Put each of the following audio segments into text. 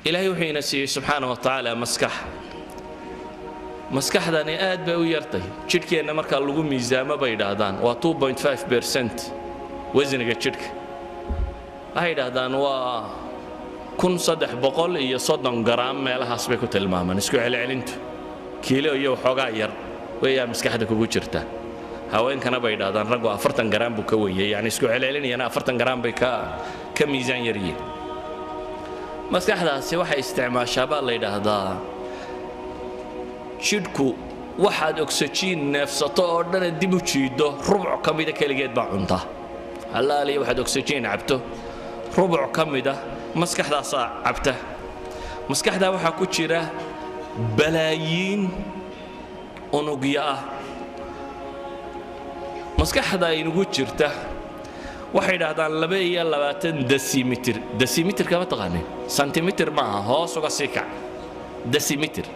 Ilaahay wuxuu ina siiyey subxaana wa tacaala maskax. Maskaxdani aad bay u yartay jidhkeenna markaa lagu miisaamo, bay yidhaahdaan waa 2.5% wasniga jidhka. Waxay yidhaahdaan waa 1330 garaam meelahaas bay ku tilmaamaan. Isku celcelintu kiilo iyo waxoogaa yar weeyaa maskaxda kugu jirta. Haweenkana bay yidhahdaan raggu 40 garaam buu ka wenyay, yani isku celcelinayana 40 garaam bay ka miisaan yaryihiin. Maskaxdaasi waxay isticmaashaa baa la yidhaahdaa jidhku waxaad ogsajiin neefsato oo dhana dib u jiiddo rubuc ka mida keligeed baa cunta. Allaaliya waxaad ogsajiin cabto rubuc ka mida maskaxdaasaa cabta. Maskaxdaa waxaa ku jira balaayiin unugyo ah. Maskaxda inugu jirta waxay yidhaahdaan 22 decimeter. Decimeter kama taqaanin, sentimitir maaha, hoos uga sii kac, decimeter.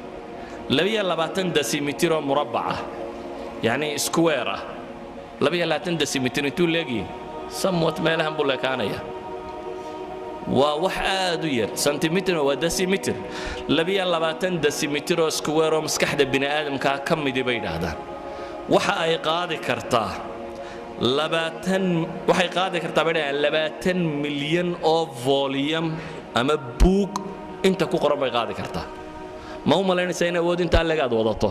22 decimeter oo murabbac ah, yacni square ah. 22 decimeter intuu leegyihin? Somewhat meelahan buu leekaanaya. Waa wax aad u yar, sentimitir waa decimeter. 22 decimeter oo square oo maskaxda bini aadamkaa ka midi bay yidhaahdaan waxa ay qaadi kartaa 20, waxay qaadi kartaa bay dhahaan 20 milyan oo volume ama buug inta ku qoran bay qaadi kartaa. Ma u malaynaysaa in awood intaa leeg aad wadato?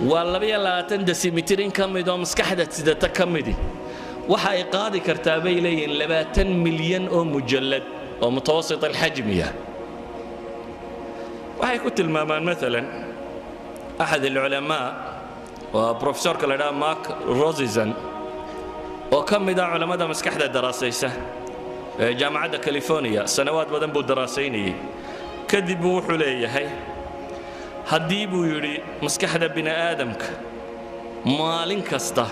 Waa 22 decimeter in ka mid oo maskaxda sidata ka midi waxa ay qaadi kartaa bay leeyihiin 20 milyan oo mujallad oo mutawasit alxajmiya. Waxay ku tilmaamaan maalan axad alculamaa, waa profesorka la idhaha Mark Rosenzon oo ka mid ah culammada maskaxda daraasaysa ee Jaamacadda California, sanawaad badan buu daraasaynayey. Kadib buu wuxuu leeyahay, haddii buu yidhi maskaxda bini aadamka maalin kasta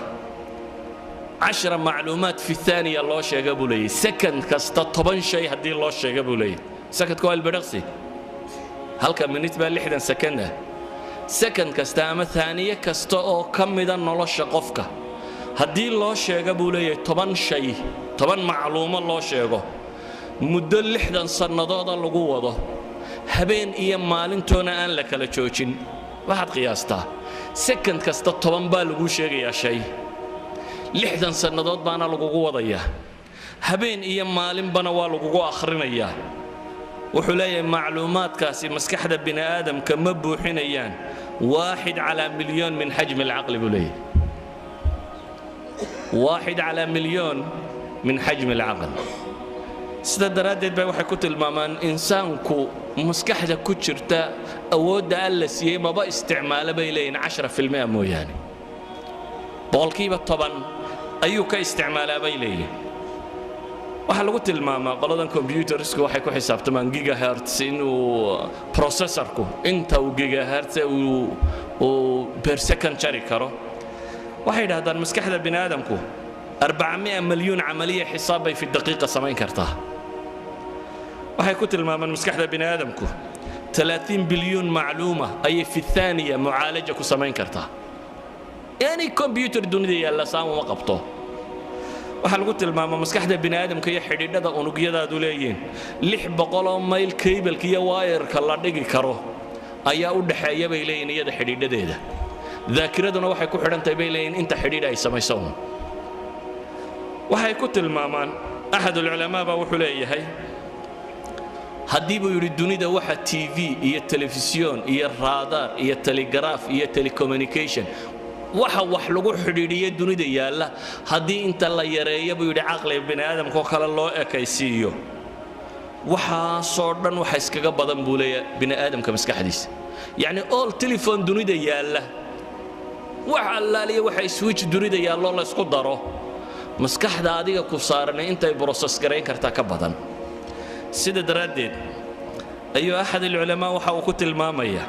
10 macluumaat fi thaaniya loo sheega buu leeyahy, second kasta 10 shay haddii loo sheega buu leeyahy. Secondka waa ilbidhaqsi, halka minute baa 60 second ah. Second kasta ama thaaniye kasta oo ka mida nolosha qofka haddii loo sheega buu leeyahay 10 shay, 10 macluumo loo sheego, muddo 60 sannadooda lagu wado, habeen iyo maalintoona aan la kala joojin, waxaad qiyaastaa second kasta 10 baa laguu sheegayaa shay, 60 sannadood baana lagugu wadayaa, habeen iyo maalinbana waa lagugu akhrinayaa. Wuxuu leeyahay macluumaadkaasi maskaxda bini aadamka ma buuxinayaan واحد على مليون من حجم العقل buu leeyahay. واحد على مليون من حجم العقل. Sida daraaddeed bay waxay ku tilmaamaan insaanku maskaxda ku jirta awoodda Alla siiyey maba isticmaalo bay leeyihin 10% mooyaane, 10% ayuu ka isticmaalaa bay leeyihin. Waxaa lagu tilmaamaa qoladan computersku waxay ku xisaabtamaan gigahertz, inuu processorku inta uu gigahertz uu per second jari karo. Waxay yidhahdaan maskaxda bini aadamku 400 مليون عملية حساب bay في دقيقة samayn kartaa. Waxay ku tilmaamaan maskaxda bini aadamku 30 بليون معلومة ayay في الثانية معالجة ku samayn kartaa. Yani computer dunida yaalla saan uma qabto. Waxaa lagu tilmaamaa maskaxda bini aadamka iyo xidhiidhada unugyadaadu leeyihiin 600 mayl cable-ka iyo wire-ka la dhigi karo ayaa u dhaxeeya bay leeyihin iyada xidhiidhadeeda. Daakiraduna waxay ku xidhantahay bay leeyihin inta xidhiidh ay samayso un. Waxay ku tilmaamaan axad ulculamaa baa wuxuu leeyahay, haddii buu yidhi dunida waxa TV iyo telefisyon iyo raadaar iyo telegaraaf iyo telecommunication waxa wax lagu xidhiidhiyo dunida yaalla, haddii inta la yareeyo buu yidhi caqliga bini aadamka oo kale loo ekaysiiyo, waxaasoo dhan waxa iskaga badan buu leeyahay bini aadamka maskaxdiisa. Yacni all telephone dunida yaalla, wax allaaliya waxa switch dunida yaalloo la isku daro, maskaxda adiga ku saaranay intay process garayn kartaa ka badan. Sida daraaddeed ayuu axad alculamaa waxa uu ku tilmaamaya,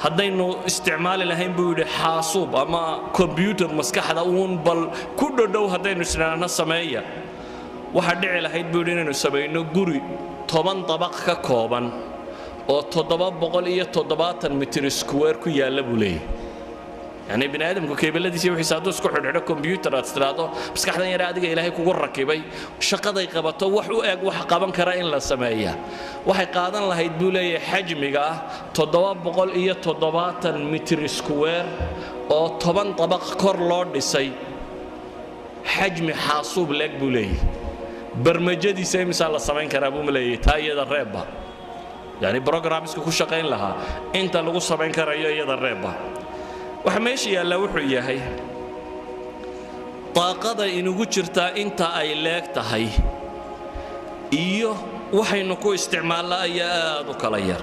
haddaynu isticmaali lahayn buu yidhi xaasuub ama kombyutar maskaxda uun bal ku dhodhow haddaynu isnaano sameeya, waxaa dhici lahayd buu yidhi inaynu samayno guri 10 dabaq ka kooban oo 770 mitir square ku yaalla buu leeyahy. Yani bini aadamku cable-adiisa iyo wixiisa hadduu isku xidhxidho computer, aad tidhaahdo maskaxdan yare adiga Ilaahay kugu rakibay shaqaday qabato wax u eg wax qaban kara in la sameeya, waxay qaadan lahayd, buu leeyahay, xajmiga ah 770 mitir square oo 10 dabaq kor loo dhisay. Xajmi xaasuub leeg, buu leeyahay. Barmajadiisa imisaa la samayn karaa, buu leeyahay? Taa iyada reebba, yani programska ku shaqayn lahaa inta lagu samayn karayo iyada reebba. Waxa meesha yaallaa wuxuu yahay daaqada inugu jirtaa inta ay leeg tahay iyo waxaynu ku isticmaalla ayaa aad u kala yar.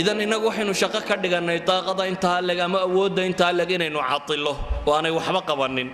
Idan innagu waxaynu shaqo ka dhigannay daaqada intaa leg ama awoodda intaa leg inaynu cadilo oo aanay waxba qabannin.